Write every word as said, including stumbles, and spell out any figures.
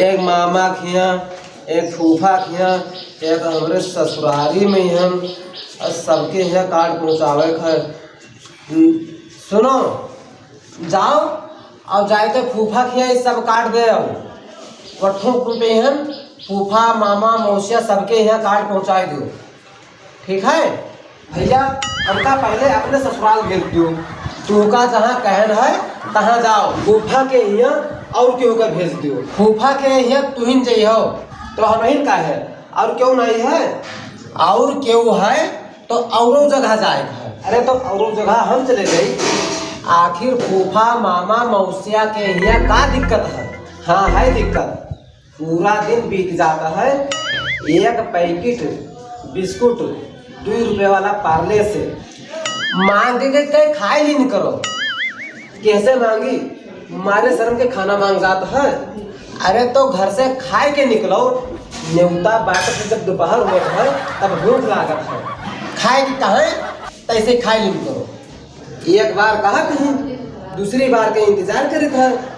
एक मामा के हियाँ, एक फूफा के हियाँ, एक हमरे ससुरारी में ही हम, और सबके हियाँ कार्ड पहुँचावे के है। हम्म, सुनो, जाओ और जाए के फूफा के हियाँ ई सब कार्ड दे आओ। वट्ठों पे हम फूफा, मामा, मौसिया सबके हियाँ कार्ड पहुँचाए दो। ठीक है भैया, हमका पहले अपने ससुराल भेज दियो। तू का जहाँ कहन है, तहाँ जाओ। फूफा के हियाँ और केहू का भेज दियो। फूफा के हियाँ तुहिन जइहो, तो हमहिन का है, और केहू नहीं है? और केहू है तो औरो जगह जाए के है। अरे तो औरो जगह हम चले जाई। आखिर फूफा, मामा, मौसिया के हियाँ का दिक्कत है? हाँ, है दिक्कत। पूरा दिन बीत जाता है, एक पैकेट बिस्कुट, दो रुपये वाला पार्ले से मांग के कहीं खाए ही नहीं करो। कैसे मांगी? मारे शर्म के खाना मांग जाता है। अरे तो घर से खाए के निकलो, नेवता बांटत जब दोपहर होत है, तब भूख लागत है। खाए के कहाँ, तैसे खाए ही नहीं करो। एक बार कहा कहीं, दूसरी बार के इंतजार करत है।